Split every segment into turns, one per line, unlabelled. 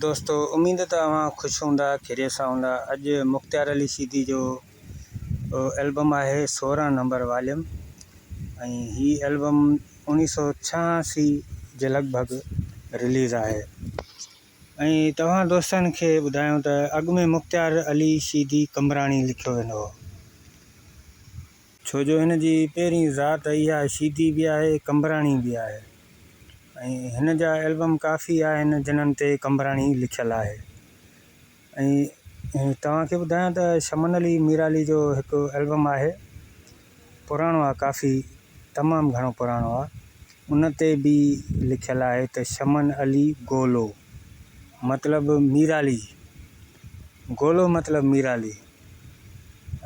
دوستو اميد ته اوهان خوش هوندا خيريت سان هوندا اڄ مختيار علي شيدي جو البم آهي 16 نمبر واليم ۽ هي البم 1986 جي لڳ ڀڳ رليز آهي ۽ توهان دوستن کي ٻڌايون ته اڳ ۾ مختيار علي شيدي قمبراڻي لکيو ويندو هو ڇو جو هن جي پهرين ذات اها شيدي به آهي قمبراڻي به آهي ۽ هن جا البم ڪافي آهن جنھن تي قمبراڻي لکيل آهي ۽ توهان کي ٻڌايان ته شمن علي ميرالي جو هڪ البم آهي پراڻو آهي ڪافي تمام گهڻو پراڻو آهي ان تي به لکيل آهي ته شمن علي گولو مطلب ميرالي گولو مطلب ميرالي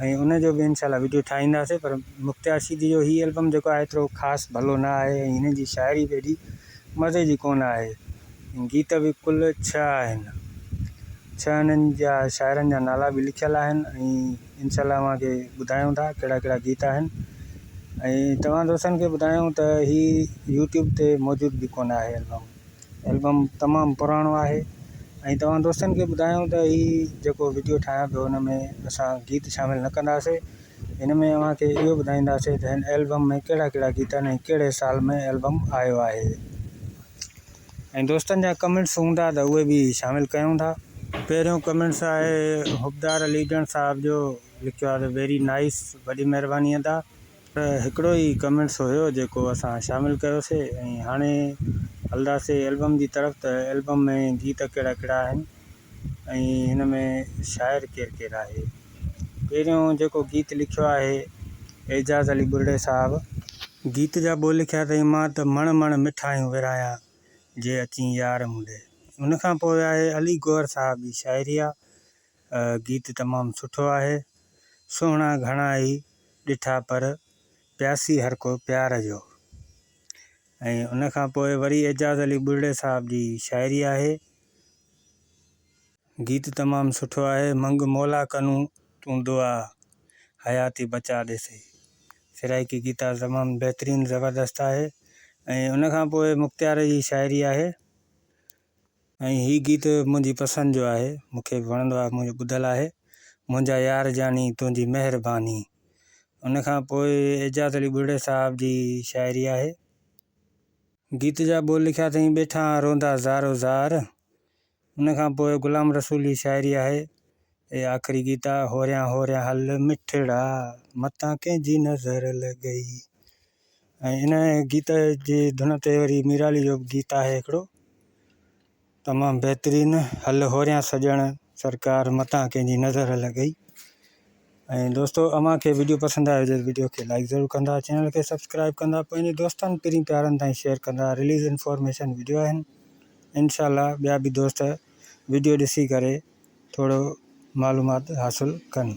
۽ ان جو به انشاء الله وڊيو ٺاهينداسين پر مختيار شيدي جو هي البم جيڪو آهي ايترو خاص ڀلو نه آهي ۽ هن جي شاعري به ايڏي مزي جي ڪونه آهي گيت به ڪل ڇهه آهن ڇهه هنن جا شاعرن جا نالا به لکيل آهن ۽ انشاء الله اوهان کي ٻڌايون ٿا ڪهڙا ڪهڙا گيت آهن ۽ توهان دوستن کي ٻڌايون ته هي يوٽيوب تي موجود به ڪونه آهي البم البم تمام پراڻو آهي ۽ توهان دوستن کي ٻڌايون ته هي جيڪو وڊيو ٺاهيان پيو ان ۾ اسان گيت شامل نه ڪنداسي هن ۾ اوهان کي اهو ٻڌائينداسي ته هن البم ۾ ڪهڙا ڪهڙا گيت آهن ۽ ڪهڙي سال ۾ البم آيو آهي ۽ دوستن جا ڪمينٽس هوندا ته اهي به شامل ڪيون ٿا. پهريون ڪمينٽس آهي حبدار علي ڏيڻ صاحب جو لکيو آهي ته ويري نائيس وڏي مهرباني ادا. هڪڙو ئي ڪمينٽس هيو جيڪو اسان شامل ڪيوسي ۽ هاڻي هلنداسي البم جي طرف ته البم ۾ گيت ڪهڙا ڪهڙا آهن ۽ هن ۾ شاعر ڪير ڪير آهي. پهريون جيڪو گيت لکيو آهي اعجاز علي ٻرڙي صاحب. گيت جا ٻول لکيا اٿئي مان ته مڻ مڻ مٺايون ورهايان جي اچين يار مون ڏي. ان کان پوء آهي علي گوهر صاحب جي شاعري آ. گيت تمام سٺو آهي. سهڻا گهڻا ئي ڏٺا پر پياسي هر ڪو پيار جو. ۽ ان کان پوء وري اعجاز علي ٻرڙي صاحب جي شاعري آهي. گيت تمام سٺو آهي. منگ مولا ڪنون تون دعا حياتي بچا ڏيسي. سرائيڪي گيت آ تمام بهترين زبردست آهي. ۽ ان کان پوء مختيار جي شاعري آهي. ۽ هي گيت منهنجي پسند جو آهي مون کي به وڻندو آهي منهنجو ٻڌل آهي منهنجا يار جاني تنهنجي مهرباني ان کان پوء اعجاز علي ٻرڙي صاحب جي شاعري آهي. گيت جا ٻول لکيا اٿئين ٻيٺا روندا زارو زار ان کان پوء غلام رسول جي شاعري آهي اي آخري گيت آ هوريان هوريان هل مٺڙا متان ڪنهن جي نظر لڳئي ۽ ان گيت جي ڌن تي وري ميرالي جو به گيت آهي هڪڙو تمام بهترين هل هوريان سڄڻ سرڪار متان ڪنهن جي نظر لڳئي ۽ دوستو اوهان کي وڊيو پسند آيو هجي ته وڊيو کي لائڪ ضرور ڪندا چينل کي سبسڪرائب ڪندا پنهنجي دوستن پرين پيارن تائين شيئر ڪندا رليز انفارميشن وڊيو آهن انشاء الله ٻيا به دوست وڊيو ڏسي ڪري ٿورو معلومات حاصل ڪن.